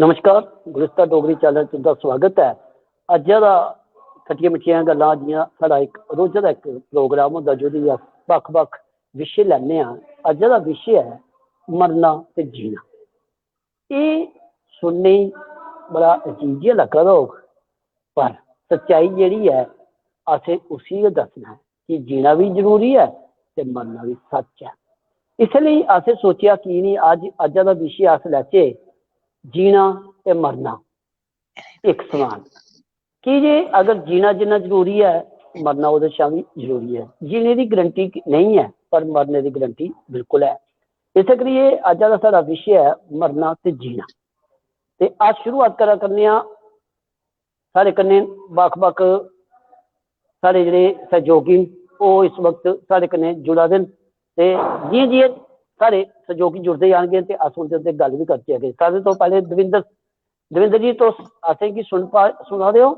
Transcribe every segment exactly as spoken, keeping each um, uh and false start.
नमस्कार, गुलिस्ता डोगरी चैनल च तुं'दा स्वागत ऐ। अज्जै दा खट्टियां मिट्ठियां गल्लां, जि'यां साढ़ा इक रोजा दा इक प्रोग्राम होंदा, जेह्दी अस बक्ख-बक्ख विशे लैन्ने आं। अज्जै दा विशे ऐ मरना ते जीना। एह् सुनने गी बड़ा अजीब जेहा लग्गा दा होग, पर सच्चाई जेह्ड़ी ऐ, असें उसी गै दस्सना ऐ कि जीना बी जरूरी ऐ ते मरना बी सच्च ऐ। इस लेई असें सोचेआ, की निं अज्ज, अज्जा दा विशे अस लैचे, जीना ते मरना इक समान। की जे अगर जीना जिन्ना जरूरी ऐ, मरना ओह्दे शा बी जरूरी ऐ। जीने दी गारंटी नेईं ऐ, पर मरने दी गारंटी बिल्कुल ऐ। इस्सै करियै अज्जा दा साढ़ा विशे ऐ मरना ते जीना। ते अस शुरुआत करा करने आं, साढ़े कन्नै बक्ख-बक्ख साढ़े जेह्ड़े सैह्योगी न, ओह् इस वक्त साढ़े कन्नै जुड़ा दे न। ते जि'यां-जि'यां साढ़े सैह्योगी जुड़दे जाणगे ते अस उं'दे, उं'दे गल्ल बी करचै अग्गें। सारें तो पैह्ले दविंदर, दविंदर जी, तुस असेंगी सुन पा-, सुना दे ओ?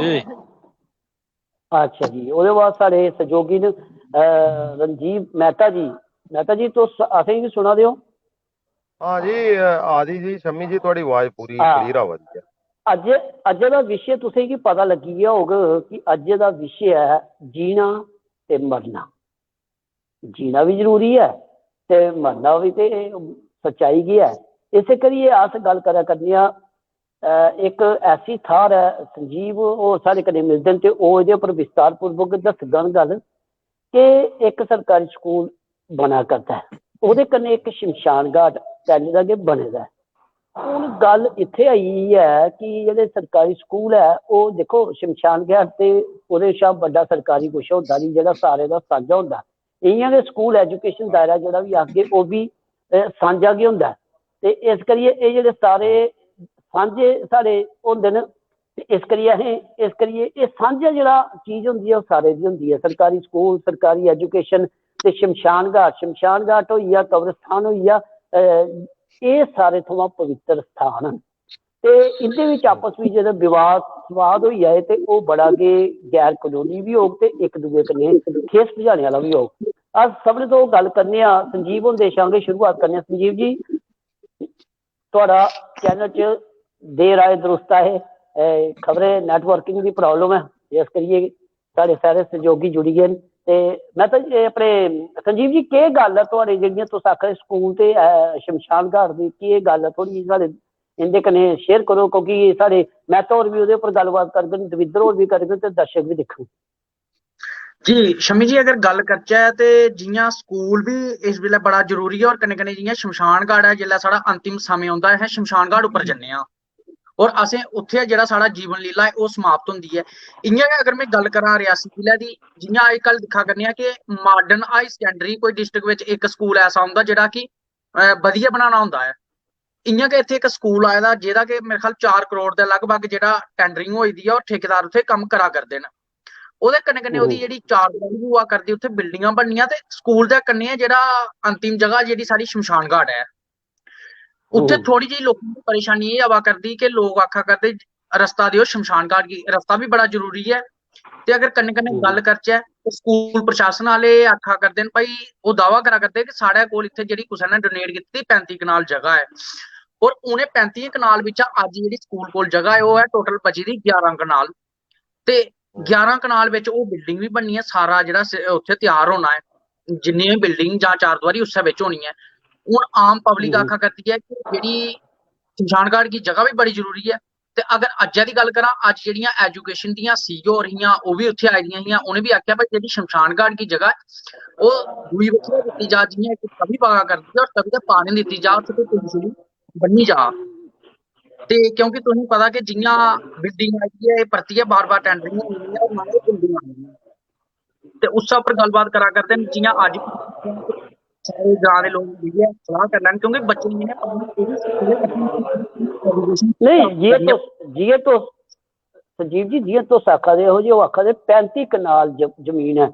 जी। अच्छा जी, ओह्दे बाद साढ़े सैह्योगी न, अ, रंजीव मेहता जी। मेहता जी, तुस असेंगी सुना दे ओ? हां जी, अ, आदि जी, शम्मी जी, थुआढ़ी आवाज पूरी हां। Clear आवा दी ऐ। अज्ज, अज्जै दा विशे तुसेंगी पता लग्गी गेआ होग कि अज्जै दा विशे ऐ जीना ते मरना। जीना बी जरूरी ऐ ते मरना बी, ते सच्चाई गै ऐ। इस्सै करियै अस गल्ल करा करने आं, अ, इक ऐसी थाह्र ऐ, संजीव होर साढ़े कन्नै मिलदे न ते ओह् एह्दे उप्पर विस्तारपूर्वक दस्सङन गल्ल कि इक सरकारी स्कूल बना करदा ऐ, ओह्दे कन्नै इक शमशान घाट पैह्ले दा गै बने दा ऐ। हून गल्ल इत्थै आई गेई ऐ कि जेह्ड़े सरकारी स्कूल ऐ, ओह् दिक्खो, शमशान घाट ते ओह्दे शा बड्डा सरकारी कुछ होंदा निं, जेह्ड़ा सारें दा सांझा होंदा। इ'यां गै स्कूल एजुकेशन दायरा जेह्ड़ा बी आखगे, ओह् बी, अ, सांझा गै होंदा ऐ। ते इस करियै एह् जेह्ड़े सारे सांझे साढ़े होंदे न, ते इस करियै असें, इस करियै एह् सांझा जेह्ड़ा चीज होंदी ऐ, ओह् सारें दी होंदी ऐ। सरकारी स्कूल, सरकारी एजुकेशन ते शमशान घाट, शमशान घाट होई गेआ, कब्रिस्तान होई गेआ, अ, एह् सारे थमां पवित्र स्थान न। ते इं'दे बिच आपस बिच जेह्ड़ा विवाद, विवाद होई जाए ते ओह् बड़ा गै गैर कनूनी बी होग ते इक दूए कन्नै ठेस पजाने आह्ला बी होग। अस सभनें तो गल्ल करने आं, संजीव हुंदे शा गै शुरुआत करने आं। संजीव जी, थुआढ़ा चैनल च देर आए दुरुस्त आए, ए, खबरै networking दी problem ऐ, इस करियै साढ़े सारे सैह्योगी जुड़ी गे न। ते में तां एह् अपने, संजीव जी, केह् गल्ल ऐ थुआढ़े, जेह्ड़ियां तुस आखा दे स्कूल ते, अ, शमशान घाट दी, केह् गल्ल ऐ थुआढ़ी? साढ़े इं'दे कन्नै share करो, क्योंकि साढ़े मेहता होर बी ओह्दे उप्पर गल्लबात करङन, दविंदर होर बी करङन ते दर्शक बी दिक्खङन। जी, शमी जी, अगर गल्ल करचै ते जि'यां स्कूल बी इस बेल्लै बड़ा जरूरी ऐ, और कन्नै कन्नै जि'यां शमशान घाट ऐ, जिसलै साढ़ा अंतिम समें औंदा ऐ, असें शमशान घाट उप्पर जन्ने आं, और असें उत्थै जेह्ड़ा साढ़ा जीवन लीला ऐ, ओह् समाप्त होंदी ऐ। इ'यां गै अगर में गल्ल करां रियासी जिले दी, जि'यां अजकल दिक्खा करने आं कि modern high secondary कोई district बिच इक स्कूल ऐसा औंदा जेह्ड़ा कि, अ, बधिया बनाना होंदा ऐ। इ'यां गै इत्थै इक स्कूल आए दा, जेह्दा कि मेरे ख्याल चार करोड़ दे लगभग जेह्ड़ा tendering होई दी ऐ, और ठेकेदार उत्थै कम्म करा करदे न। ओह्दे कन्नै कन्नै ओह्दी हम्म। जेह्ड़ी चार दीवारी होआ करदी, उत्थै बिल्डिंगां बननियां, ते स्कूल दे कन्नै गै जेह्ड़ा अंतिम जगह जेह्ड़ी साढ़ी शमशान घाट ऐ, उत्थै हम्म। थोह्ड़ी जेही लोकें गी परेशानी एह् आवा करदी कि लोक आखा करदे, "रस्ता देओ शमशान घाट गी।" रस्ता बी बड़ा जरूरी ऐ। ते अगर कन्नै कन्नै हम्म। गल्ल करचै ते स्कूल प्रशासन आह्ले आखा करदे न, भाई, ओह् दावा करा करदे कि साढ़े कोल इत्थै जेह्ड़ी कुसै ने donate कीती दी पैंती कनाल जगह ऐ, और उ'नें पैंती कनाल बिच्चा अज्ज जेह्ड़ी स्कूल कोल जगह ऐ, ओह् ऐ total बची दी ग्यारह कनाल। ते ग्यारह कनाल बिच ओह् building बी बननी ऐ, सारा जेह्ड़ा स-, उत्थै त्यार होना ऐ, जिन्नी बी building जां चारदीवारी उस्सै बिच होनी ऐ। हून आम public हम्म। आखा करदी ऐ कि जेह्ड़ी शमशान घाट गी जगह बी बड़ी जरूरी ऐ। ते अगर अज्जै दी गल्ल करां, अज्ज जेह्ड़ियां education दियां सीईओ होर हियां, ओह् बी उत्थै आई दियां हियां, उ'नें बी आखेआ, "भाई, जेह्ड़ी शमशान घाट गी जगह ऐ, ओह् दूई बक्खी दित्ती जा, जि'यां इक तवी पा करदी ऐ, और तवी दे पार निं दित्ती जा, उत्थै कोई पुल शुल बन्नी जा।" ते क्योंकि तुसेंगी पता कि जि'यां building आई दी ऐ, एह् परतियै बार-बार tendering होनी ऐ, और नाले building आनी ऐ। ते उस्सै उप्पर गल्लबात करा करदे न, जि'यां अज्ज सारे ग्रां दे लोक मिलियै सलाह करी लैन, क्योंकि बच्चें गी इ'नें पढ़ना, नेईं, जि'यां तुस, जि'यां तुस, संजीव जी, जि'यां तुस आखा दे ओ, जे ओह् आखा दे पैंती कनाल ज-, जमीन ऐ,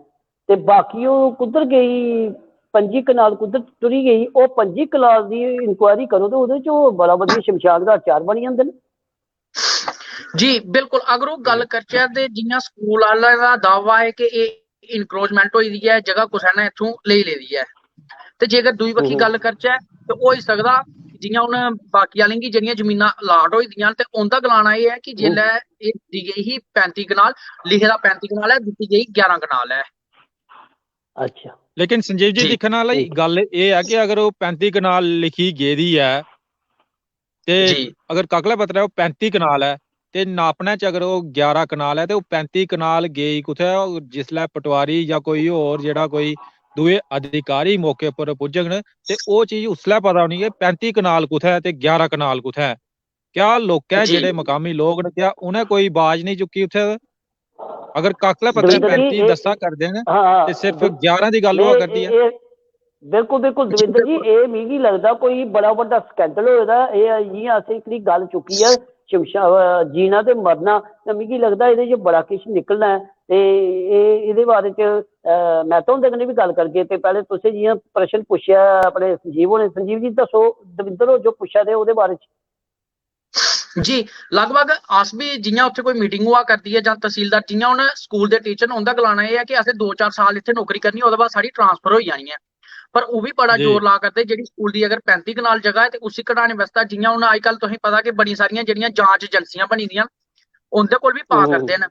ते बाकी ओह् कुद्धर गेई, पंजी कनाल कुद्धर टुरी गेई? ओह् पंजी कनाल दी inquiry करो, ते ओह्दे च ओह् बड़ा बधिया शमशान घाट चार बनी जंदे न। जी, बिल्कुल। अगर ओह् गल्ल करचै, ते जि'यां स्कूल आह्लें दा दावा ऐ कि एह् encroachment होई दी ऐ, जगह कुसै ने इत्थूं लेई लेदी ऐ। ते जेकर दूई बक्खी हम्म। गल्ल करचै, ते होई सकदा जि'यां हून बाकी आह्लें गी जेह्ड़ियां जमीनां अलाट होई दियां न, ते उं'दा गलाना एह् ऐ कि जेल्लै एह् दित्ती गेई ही पैंती कनाल, लिखे दा पैंती कनाल ऐ, दित्ती गेई ग्यारह कनाल ऐ। अच्छा। लेकिन संजीव जी, दिक्खने आह्ली गल्ल एह् ऐ कि अगर ओह् पैंती कनाल लिखी गेदी ऐ ते अगर काकलै पत्तरै ओह् पैंती कनाल ऐ ते नापने च अगर ओह् ग्यारह कनाल ऐ ते ओह् पैंती कनाल गेई कुत्थै? जिसलै पटवारी जां कोई होर जेह्ड़ा कोई दूए अधिकारी मौके पर पुज्जङन ते ओह् चीज उसलै पता होनी कि पैंती कनाल कुत्थै ऐ ते ग्यारह कनाल कुत्थै ऐ। क्या लोकें, जेह्ड़े मकामी लोक न, क्या उ'नें कोई बाज निं चुक्की उत्थै? अगर काकलै पत्तरै पैंती दस्सा करदे न ते सिर्फ ग्यारह दी गल्ल होआ करदी ऐ। बिल्कुल, बिल्कुल दविंदर जी, एह् मिगी लगदा कोई बड़ा बड्डा स्कैंडल होए दा। एह् जि'यां असें एह्कड़ी गल्ल चुक्की ऐ शमशा-, अ, जीना ते मरना, ते मिगी लगदा एह्दे च बड़ा किश निकलना ऐ। ते एह्, एह्दे बारे च, अ, मेहता हुंदे कन्नै बी गल्ल करगे। ते पैह्लें तुसें जि'यां प्रश्न पुच्छेआ अपने संजीव होरें, संजीव जी दस्सो, दविंदर होर जो पुच्छा दे ओह्दे बारे च। जी, लगभग अस बी जि'यां उत्थै कोई मीटिंग होआ करदी ऐ जां तसीलदार, जि'यां हून स्कूल दे टीचर न, उं'दा गलाना एह् ऐ कि असें दो चार साल इत्थै नौकरी करनी, ओह्दे बाद साढ़ी ट्रांसफर होई जानी ऐ। पर ओह् बी बड़ा जोर ला करदे, जेह्ड़ी स्कूल दी अगर पैंती कनाल जगह ऐ ते उसी कढाने बास्तै, जि'यां हून अजकल तुसेंगी पता कि बड़ी सारियां जेह्ड़ियां जांच एजेंसियां बनी दियां, उं'दे कोल बी पा करदे न।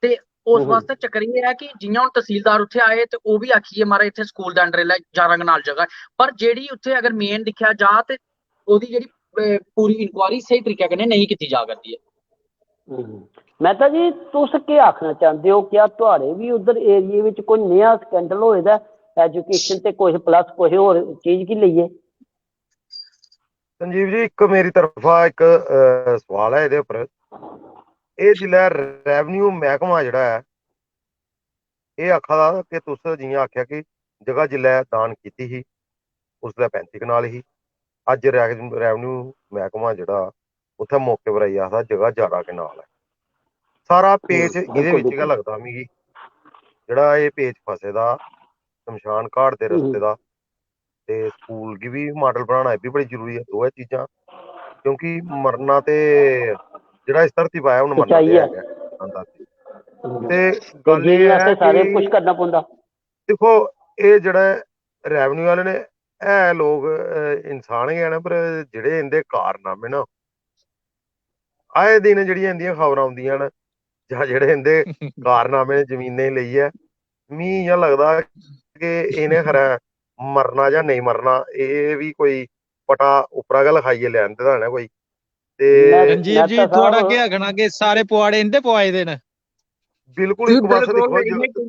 ते उस बास्तै चक्कर एह् ऐ कि जि'यां हून तसीलदार उत्थै आए ते ओह् बी आखियै, "महाराज, इत्थै स्कूल दे अंडर इसलै ग्यारह कनाल जगह ऐ।" पर जेह्ड़ी उत्थै अगर मेन दिक्खेआ जा ते ओह्दी जेह्ड़ी, अ, पूरी इंक्वायरी स्हेई तरीके कन्नै नेईं कीती जा करदी ऐ। हम्म। मेहता जी, तुस केह् आखना चांह्दे ओ? क्या थुआढ़े बी उद्धर एरिया बिच कोई नेहा स्कैंडल होए दा ऐ, एजुकेशन ते कुछ प्लस कुछ होर चीज गी लेइयै? संजीव जी, इक मेरी तरफा इक, अ, सोआल ऐ एह्दे उप्पर। एह् जिसलै रेवन्यू मैह्कमा जेह्ड़ा ऐ, एह् आखा दा कि तुस जि'यां आखेआ कि जगह जिसलै दान कीती ही, उसलै पैंती कनाल ही, अज्ज रेव-, रेवन्यू मैह्कमा जेह्ड़ा उत्थै मौके पर आइयै आखदा जगह ग्यारह कनाल ऐ। सारा पेच एह्दे बिच गै लगदा मिगी, जेह्ड़ा एह् पेच फसे दा शमशान घाट दे रस्ते दा, ते स्कूल गी बी माडल बनाना, एह् बी बड़ी जरूरी ऐ, दोऐ चीजां, क्योंकि मरना ते जेह्ड़ा इस धरती पर आया, हून मरना ते ऐ गै, इंसान दा। ते गल्ल एह् ऐ कि कुछ करना पौंदा। दिक्खो, एह् जेह्ड़ा रेवन्यू आह्ले ने, है लोक, अ, इंसान गै न, पर जेह्ड़े इं'दे कारनामे ना, आए दिन जेह्ड़ियां इं'दियां खबरां औंदियां न, जां जेह्ड़े इं'दे कारनामे न जमीनें गी लेइयै, मी इ'यां लगदा कि इ'नें खरै मरना जां नेईं मरना, एह् बी कोई पटा उप्परा गै लखाइयै लेआंदे दा इ'नें कोई। ते रंजीत जी, थुआढ़ा केह् आखना कि सारे पुआड़े इं'दे पुआए दे न? बिल्कुल इक पास्सै दिक्खो,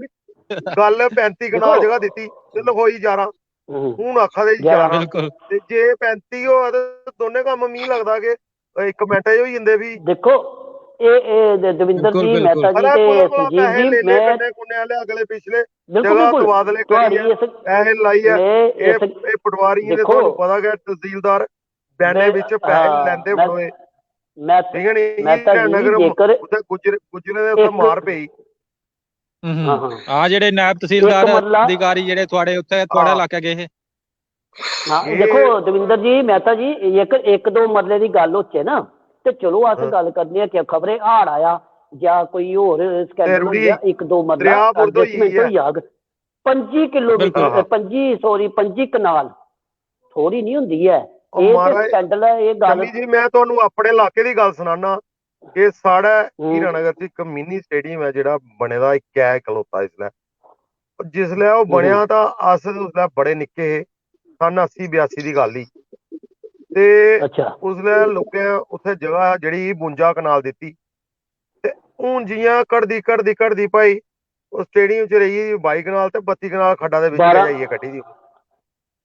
गल्ल पैंती कनाल जगह दित्ती ते लखोई ग्यारह, हून आखा दे ग्यारह। ते जे पैंती होऐ ते दोनें कम्म, मिगी लगदा कि इक मिंटै च होई जंदे फ्ही। दिक्खो, एह्, एह् द-, दविंदर जी, मेहता जी ते संजीव जी, में कन्नै कुन्ने आह्ले अगले पिछले जगह तबादले करियै, पैसे लाइयै, एह्, एह् पटवारियें दे, तुहानू पता गै, तहसीलदार बैने बिच पैसे लैंदे बड़ोए। ठीक ऐ नी? हीरानगर उत्थै गुज्जर, गुज्जरें दे उत्थै मार पेई। हां, जेह्ड़े नायब तहसीलदार अधिकारी जेह्ड़े थुआड़े उत्थै, थुआड़े इलाके गे हे। हां, देखो दविंदर जी, मेहता जी, इक, इक दो मरले दी गल्ल होचै ना, ते चलो अस गल्ल करने आं कि खबरै हाड़ आया जां कोई होर स्कैंडल होई गेआ, इक दो मरला एडजस्टमेंट होई जाग। पंजी किलोमीटर, पंजी, सॉरी, पंजी कनाल थोड़ी नहीं होंदी ऐ। एह् ते स्कैंडल ऐ, एह् गल्ल। जी, मैं तुहानू अपने इलाके दी गल्ल सनाना कि साढ़े हीरानगर च इक मिनी स्टेडियम ऐ जेह्ड़ा बने दा इक्कै इकलौता इसलै। जिसलै ओह् बनेआ तां अस उसलै बड़े निक्के हे, सन अस्सी बयासी दी गल्ल ही। ते उसलै लोकें उत्थै जगह जेह्ड़ी ही बुंजा कनाल दित्ती। ते हून जि'यां घटदी, घटदी, घटदी भाई, ओह् स्टेडियम च रेही गेई बाई कनाल ते बत्ती कनाल खड्डा दे बिच जाइयै कड्ढी दी।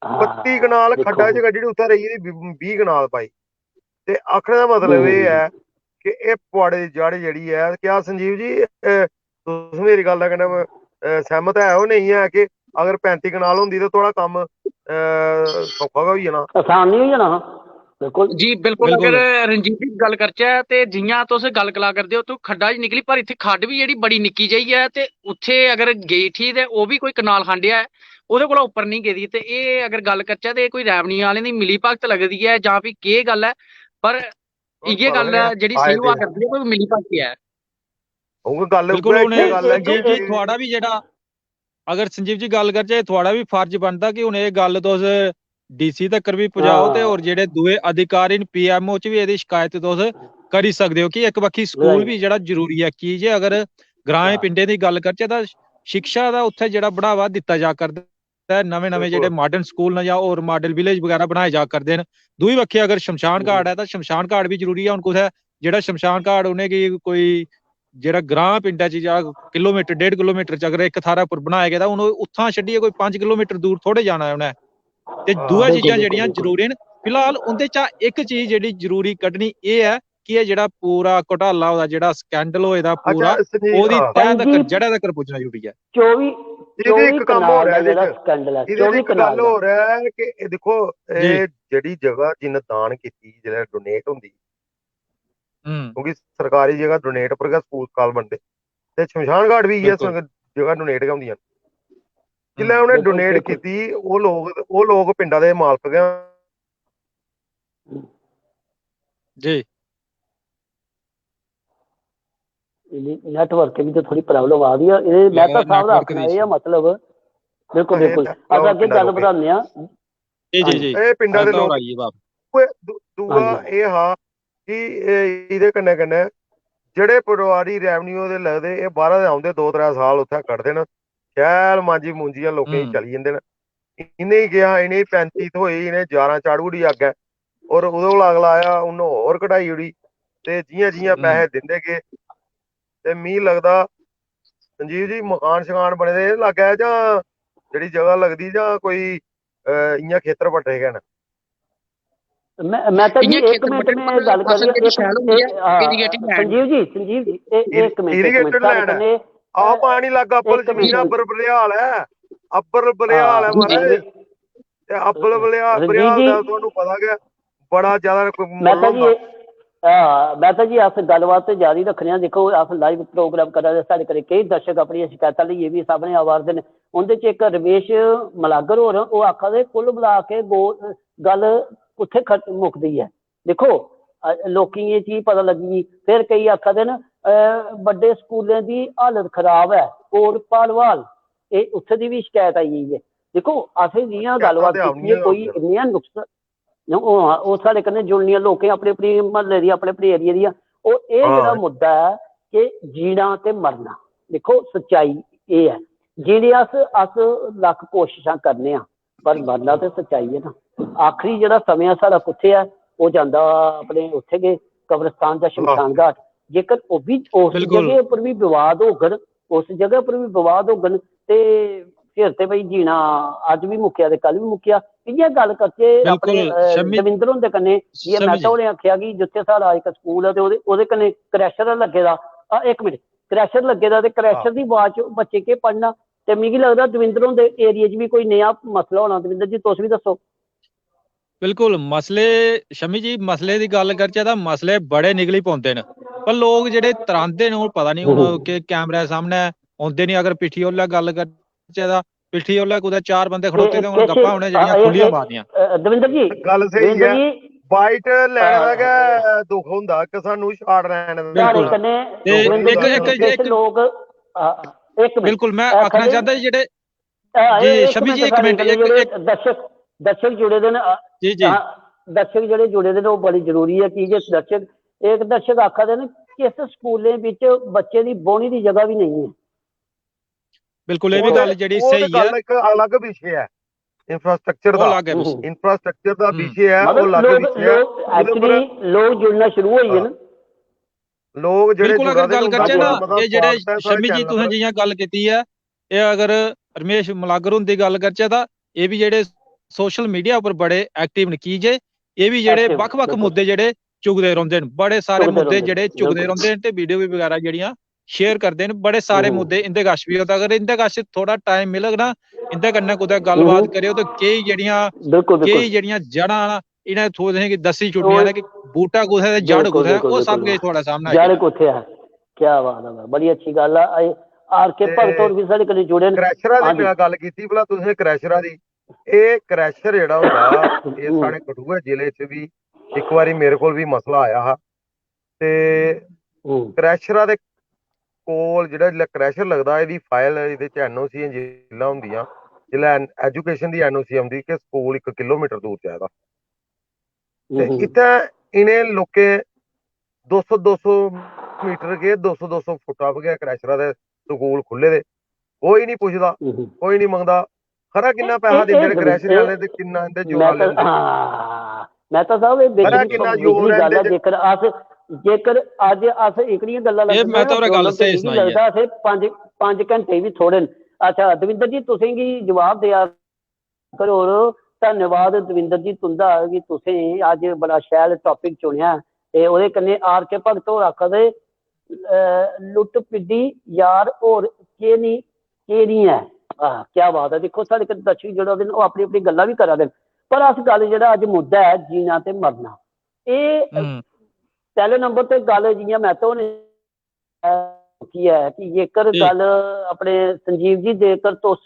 बत्ती कनाल खड्डा च कड्ढी ओड़ी, उत्थै रेही गेदी बीह् कनाल भाई। ते आखने दा मतलब एह् ऐ कि एह् पुआड़े दी जड़ जेह्ड़ी ऐ, क्या संजीव जी, तुस मेरी गल्ल कन्नै, अ, सैह्मत है ओ नेईं है कि अगर पैंती कनाल होंदी ते थुआढ़ा कम्म, अ, सौखा गै होई जाना। आसान निं होई जाना हा, बिल्कुल। जी, बिल्कुल। बिल्कुल। अगर रंजीत जी गल्ल करचै ते जि'यां तुस गल्ल कला करदे ओ, उत्थूं खड्डा च निकली, पर इत्थै खड्ड बी जेह्ड़ी बड़ी निक्की जेही ऐ ते उत्थै अगर गेई उठी ते ओह् बी कोई कनाल खंड ऐ, ओह्दे कोला उप्पर निं गेदी। ते एह् अगर गल्ल करचै ते एह् कोई revenue आह्लें दी मिली भगत लगदी ऐ जां फ्ही केह् गल्ल ऐ, पर इ'यै गल्ल ऐ जेह्ड़ी सही होआ करदी ऐ, कोई मिली भगत ऐ। उ'ऐ गल्ल, बिल्कुल, उ'ऐ हून गल्ल ऐ संजीव जी, थुआढ़ा बी जेह्ड़ा, अगर संजीव जी गल्ल करचै, थुआढ़ा बी फर्ज बनदा कि हून एह् गल्ल तुस डीसी तकर बी पुजाओ ते होर जेह्ड़े दूए अधिकारी न पीएमओ च बी एह्दी शिकायत तुस करी सकदे ओ कि इक बक्खी स्कूल बी जेह्ड़ा जरूरी ऐ, की जे अगर ग्राएं पिंडें दी गल्ल करचै तां शिक्षा दा उत्थै जेह्ड़ा बढ़ावा दित्ता जा करदा ऐ, नमें-नमें जेह्ड़े माडर्न स्कूल न जां होर माडल विलेज बगैरा बनाए जा करदे न। दूई बक्खी अगर शमशान घाट ऐ तां शमशान घाट बी जरूरी ऐ। हून कुतै जेह्ड़ा शमशान घाट उ'नेंगी कोई जेह्ड़ा ग्रां पिंडै च जां किलोमीटर, डेढ़ किलोमीटर च अगर इक थाह्रै उप्पर बनाया गेदा, हून ओह् उत्थां छड्डियै कोई पंज किलोमीटर दूर थोह्ड़े जाना ऐ उ'नें। ते दूए चीजां जेह्ड़ियां जरूरी न, फिलहाल उं'दे चा इक चीज जेह्ड़ी जरूरी कड्ढनी एह् ऐ कि एह् जेह्ड़ा पूरा घोटाला होए दा, जेह्ड़ा स्कैंडल होए दा पूरा, ओह्दी तैह् तकर, जड़ै तकर पुज्जना जरूरी ऐ। चौबी, चौबी कनाल दा जेह्ड़ा स्कैंडल ऐ, चौबी कनाल दा। होर ऐ कि एह् दिक्खो, एह् जेह्ड़ी जगह जिन्न दान कीती, जेल्लै डोनेट होंदी, क्योंकि सरकारी जगह डोनेट पर गै स्कूल स्काल बनदे, ते शमशान घाट बी इ'यै जगह डोनेट गै होंदियां न। जिसलै उ'नें डोनेट कीती, ओह् लोक, ओह् लोक पिंडा दे मालक गै। जी। नेटवर्क दी ते थोड़ी प्रॉब्लम आ दी ऐ। एह् मेहता साहब दा आखना एह् ऐ, मतलब, बिल्कुल, बिल्कुल। अस अग्गें गल्ल बधाने आं। जी, जी, जी। एह् पिंडा दे लोक। दूआ एह् हा कि एह्दे कन्नै कन्नै जेह्ड़े पटवारी रेवन्यू दे लगदे, एह् बाह्रा दे औंदे, दो त्रै साल उत्थै कड्ढदे न, शैल मांजी मूंजियै लोकें गी चली जंदे न। इ'नेंगी केह् हा, इ'नेंगी पैंती थ्होई, इ'नें जारां चाढ़ू ओड़ी अग्गें, होर ओह्दे कोला अगला आया, उन्न होर कढाई ओड़ी। ते जि'यां जि'यां पैहे दिंदे गे, ते मिगी लगदा, संजीव जी, मकान शकान बने दे लागै जां जेह्ड़ी जगह लगदी जां कोई इ'यां खेतर बट्टे गै न? मेहता जी, इक मिंट, में गल्ल करियै, संजीव जी, संजीव जी, इक मिंट, इक मिंट, साढ़े कन्नै आओ, पानी लग्गा, अब्बल जमीन, अब्बल बरेहाल ऐ, अब्बल बरेहाल ऐ महाराज। ते अब्बल बरेहाल, बरेहाल दा तुहानू पता गै, बड़ा ज्यादा मेहता जी। हां, मेहता जी, अस गल्लबात ते जारी रक्खने आं। दिक्खो, अस लाइव प्रोग्राम करा दे, साढ़े कन्नै केईं दर्शक अपनियां शकैतां लेइयै बी सामनै आवा 'रदे न। उं'दे च इक रमेश मलागर होर, ओह् आखा दे, कुल मला के गो-, गल्ल कुत्थै खत-, मुकदी ऐ? दिक्खो, अ, लोकें गी एह् चीज पता लग्गी गेई। फिर केईं आखा दे न, अ, बड्डे स्कूलें दी हालत खराब ऐ, कोट भालवाल, एह् उत्थै दी बी शकैत आई गेई ऐ। दिक्खो, असें जि'यां गल्लबात कीती ऐ, कोई इन्नियां नुक्स-, ओह्, ओह् साढ़े कन्नै जुड़नियां, लोकें अपने अपने म्हल्ले दियां, अपने अपने एरिया दियां, ओह् एह् जेह्ड़ा मुद्दा ऐ कि जीना ते मरना, दिक्खो, सच्चाई एह् ऐ। जेह्ड़े अस, अस लक्ख कोशशां करने आं, पर मरना ते सच्चाई ऐ ना। आखरी जेह्ड़ा समें ऐ साढ़ा कुत्थै ऐ, ओह् जंदा अपने उत्थै गै कब्रिस्तान जां शमशान घाट। जेकर ओह् बी उस जगह उप्पर बी विवाद होङन, उस जगह उप्पर बी विवाद होङन, ते फिर ते भाई जीना अज्ज बी मुक्केआ ते कल बी मुक्केआ। इ'यां गल्ल करचै अपने, अ, दविंदर हुंदे कन्नै, जि'यां मेहता होरें आखेआ कि जित्थै साढ़ा इक स्कूल ऐ ते ओह्दे, ओह्दे कन्नै क्रैशर लग्गे दा। अ, इक मिंट, क्रैशर लग्गे दा ते क्रैशर दी बाज च बच्चे केह् पढ़ना? ते मिगी लगदा दविंदर हुंदे एरिया च बी कोई नेहा मसला होना। दविंदर जी, तुस बी दस्सो। बिल्कुल, मसले, शमी जी, मसले दी गल्ल करचै तां मसले बड़े निकली पौंदे न, पर लोक जेह्ड़े त्रांदे न, ओह् पता निं हून केह् कैमरे सामनै औंदे निं। अगर पिट्ठी ओल्लै गल्ल करचै तां पिट्ठी ओल्लै कुतै चार बंदे खड़ोते दे होन, गप्पां उ'नें जेह्ड़ियां खु'ल्लियां मारनियां। अ, दविंदर जी, गल्ल स्हेई ऐ। बाइट लैने दा गै दुख होंदा कि सानू शाट लैने दा। बिल्कुल। ते इक, इक, इक, लोक, अ, इक मिंट। बिल्कुल, में आखना चांह्दा जी जेह्ड़े, हां, जी, इक शमी जी, मिंट, इक साढ़े मिंट, कन्नै इक, जेह्ड़े इक दर्शक, दर्शक जुड़े दे न, अ, जी, जी। हां, दर्शक जेह्ड़े जुड़े दे न, ओह् बड़ी जरूरी ऐ, की जे दर्शक, इक दर्शक आखा दे न कि इस स्कूलें बिच बच्चे दी बौह्ने दी जगह बी नेईं ऐ। बिल्कुल, एह् बी ओह् गल्ल ते, जेह्ड़ी ओह् ते स्हेई ऐ। गल्ल इक अलग विशे ऐ, इंफ्रास्ट्रक्चर ओह् दा। अलग ऐ विशे। हम्म। इंफ्रास्ट्रक्चर दा हम्म। विशे ऐ, मतलब, ओह् अलग लोक, विशे ऐ। लोक, ओह्दे पर actually, लोक जुड़ना शुरू होई गे न। हां। लोक जेह्ड़े बिल्कुल, अगर जुड़ा दे गल्ल न, करचै ना, मता मता एह् जेह्ड़े स्वागत ऐ साढ़े शमी जी, channel तुसें पर। जि'यां गल्ल कीती ऐ, एह् अगर रमेश मलागर हुंदी गल्ल करचै तां एह् बी जेह्ड़े social media उप्पर बड़े active न, की जे एह् बी जेह्ड़े active, बक्ख-बक्ख बिल्कुल। मुद्दे जेह्ड़े चुकदे रौंह्दे न, बड़े सारे चुकदे मुद्दे रौंह्दे, जेह्ड़े चुकदे बिल्कुल। रौंह्दे न ते video बी बगैरा जेह्ड़ियां share करदे न। बड़े सारे हम्म। मुद्दे इं'दे कश बी होंदे, अगर इं'दे कश थोह्ड़ा time मिलग ना, इं'दे कन्नै कुतै गल्लबात हम्म। करेओ ते केईं जेह्ड़ियां, बिल्कुल, बिल्कुल। केईं जेह्ड़ियां जड़ां न, इ'नें तुसें गी दस्सी छुड़नियां न कि बूह्टा कुत्थै ते जड़ बिल्कुल, कुत्थै, बिल्कुल, ओह् सब बिल्कुल। किश थुआढ़े सामनै आई जड़ जाना। कुत्थै ऐ? क्या बात ऐ, बड़ी अच्छी गल्ल ऐ। आर के ते भगत होर बी साढ़े कन्नै जुड़े न। क्रैशरा दी हां जी। में गल्ल कीती, भला तुसें क्रैशरा दी, एह् क्रैशर जेह्ड़ा होंदा, एह् हम्म। साढ़े कठुआ जिले च बी इक बारी मेरे कोल बी मसला आया हा। ते हम्म। क्रैशरा दे कोल जेह्ड़ा जिसलै क्रैशर लगदा, एह्दी फाइल, एह्दे च एनओसी जिसलै होंदियां, जिसलै एजुकेशन दी एनओसी औंदी कि स्कूल इक किलोमीटर दूर चाहिदा। ते इत्थै इ'नें लोकें दो सौ दो सौ मीटर के दो सौ दो सौ फुट्टा पर गै क्रैशरा दे स्कूल खु'ल्ले दे। कोई निं पुछदा, कोई निं मंगदा। खरा किन्ना पैहा दिंदे न क्रैशरे आह्ले ते किन्ना इं'दे जोड़ा लेंदे। मेहता साहब, एह् खरा किन्ना जोर ऐ इं'दे च। जेकर अस जेकर अज्ज अस एह्कड़ियां गल्लां लगदियां, मेहता होरें गल्ल स्हेई सनाई ऐ। असें पंज पंज घैंटे बी थोड़े न। अच्छा दविंदर जी, तुसेंगी जवाब देआ करोड़ धन्यवाद दविंदर जी तुंदा कि तुसें अज्ज बड़ा शैल टॉपिक चुनेआ। ते ओह्दे कन्नै आर के भगत होर आखा दे, लुट्ट पिड्डी यार होर केह् निं केह् निं ऐ। आह, क्या बात ऐ। दिक्खो, साढ़े कन्नै दर्शक जुड़ा दे न, ओह् अपनी अपनी गल्लां बी करा दे न, पर अस गल्ल जेह्ड़ा अज्ज मुद्दा ऐ जीना ते मरना। एह् पैह्ले नंबर ते गल्ल जि'यां मेहता होरें की ऐ कि जेकर गल्ल अपने संजीव जी, जेकर तुस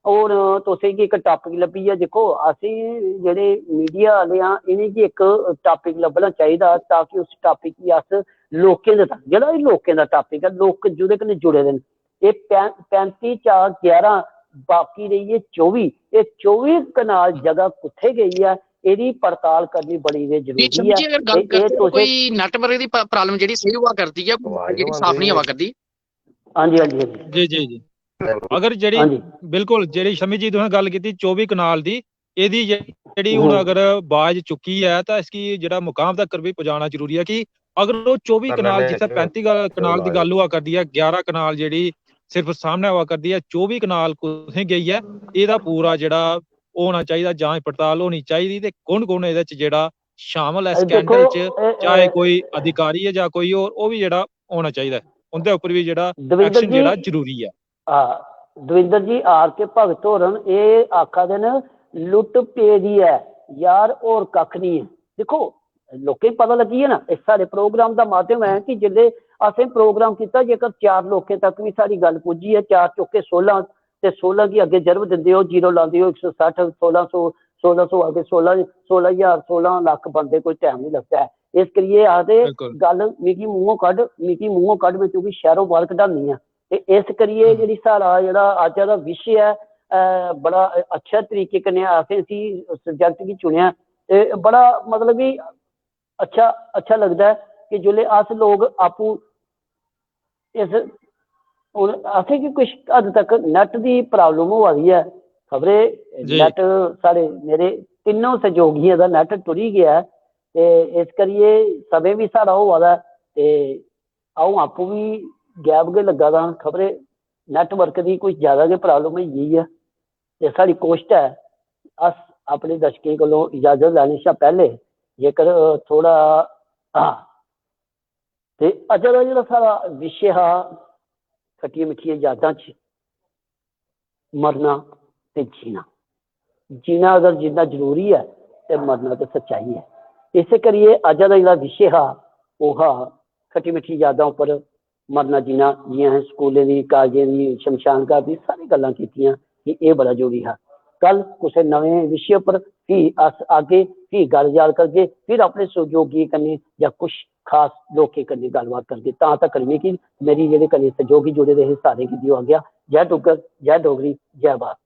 हून तुसेंगी इक टॉपिक लब्भी गेआ, दिक्खो असें जेह्ड़े मीडिया आह्ले आं इ'नेंगी इक टॉपिक लब्भना चाहिदा ताकि उस टॉपिक गी अस लोकें दे तक, जेह्ड़ा बी लोकें दा टॉपिक ऐ, लोक जेह्दे कन्नै जुड़े दे न। एह् पैं- पैंती चा ग्यारह, बाकी रेही गे चौबी। एह् चौबी कनाल जगह कुत्थै गेई ऐ, एह्दी पड़ताल करनी बड़ी गै जरूरी ऐ। जी अगर गल्ल करचै, कोई नैटवर्क दी प्रॉब्लम जेह्ड़ी स्हेई होआ करदी ऐ, जेह्ड़ी साफ निं आवा करदी। हां जी, हां जी, हां जी। जी जी जी। अगर जेह्ड़ी बिल्कुल जेह्ड़ी शमी जी तुसें गल्ल कीती चौबी कनाल दी, एह्दी जेह्ड़ी हून अगर बाज चुक्की ऐ तां इसगी जेह्ड़ा मुकाम तक्कर बी पजाना जरूरी ऐ कि अगर ओह् चौबी कनाल जित्थै पैंती कनाल दी गल्ल होआ करदी ऐ, ग्यारह कनाल जेह्ड़ी सिर्फ सामनै आवा करदी ऐ, चौबी कनाल कुत्थै गेई ऐ, एह्दा पूरा जेह्ड़ा होना चाहिदा, जांच पड़ताल होनी चाहिदी ते कु'न कु'न एह्दे च जेह्ड़ा शामल ऐ स्कैंडल च, चाहे कोई अधिकारी ऐ जां कोई होर, ओह् बी जेह्ड़ा होना चाहिदा, उं'दे उप्पर बी जेह्ड़ा एक्शन जेह्ड़ा जरूरी ऐ। दविंदर जी, आर के भगत होर न, एह् आखा दे न लुट्ट पेदी ऐ यार, होर कक्ख निं ऐ। दिक्खो, लोकें गी पता लग्गी गेआ ना, एह् साढ़े प्रोग्राम दा माध्यम ऐ कि जिसलै असें प्रोग्राम कीता, जेकर चार लोकें तक बी साढ़ी गल्ल पुज्जी ऐ, चार चौके सोलां ते सोलां गी अग्गें जरब दिंदे ओ, जीरो लांदे ओ, इक सौ सट्ठ, सोलां सौ, सोलां सौ अग्गें सोलां, सोलां ज्हार, सोलां लक्ख बनदे कोई टैम निं लगदा ऐ। इस करियै आखदे गल्ल मिगी मूंहों कड्ढ, मिगी मूंहों कड्ढ, में तुगी शैह्रों बाह्र कढानी आं। ते इस करियै जेह्ड़ी साढ़ा जेह्ड़ा अज्ज दा विशे ऐ, बड़ा अच्छे तरीके कन्नै असें इसी सब्जैक्ट गी चुनेआ। ते बड़ा मतलब कि अच्छा अच्छा लगदा ऐ कि जिसलै अस लोक आपूं इस, हून असेंगी कुछ हद तक नैट दी प्राब्लम होआ दी ऐ। खबरै नैट साढ़े, मेरे तिन्नों सैहयोगियें दा नैट टुरी गेआ ऐ, ते इस करियै समें बी साढ़ा होआ दा ऐ, ते अ'ऊं आपूं बी गैप गै लग्गा दा आं। खबरै नैटवर्क दी कोई ज्यादा गै प्राब्लम होई गेई ऐ। ते साढ़ी कोशट ऐ, अस अपने दर्शकें कोलों इजाजत लैने शा पैह्ले जेकर थोह्ड़ा, हां, ते अज्जै दा जेह्ड़ा साढ़ा विशे हा खट्टियां मिट्ठियां यादां च मरना ते जीना। जीना अगर जिन्ना जरूरी ऐ ते मरना ते सच्चाई ऐ। इस्सै करियै अज्जै दा जेह्ड़ा विशे हा, ओह् हा खट्टी मिट्ठी यादां उप्पर मरना जीना। जि'यां असें स्कूलें दी, कालजें दी, शमशान घाट दी सारी गल्लां कीतियां कि एह् बड़ा जरूरी हा। कल कुसै नमें विशे उप्पर फ्ही अस आगे, फ्ही गल्ल जाल करगे, फिर अपने सैहयोगियें कन्नै जां कुछ खास लोकें कन्नै गल्लबात करगे। तां तक्कर मिगी, मेरी जेह्ड़े कन्नै सैहयोगी जुड़े दे हे, सारें गी देओ आज्ञा। जय डुग्गर, जय डोगरी, जय भारत।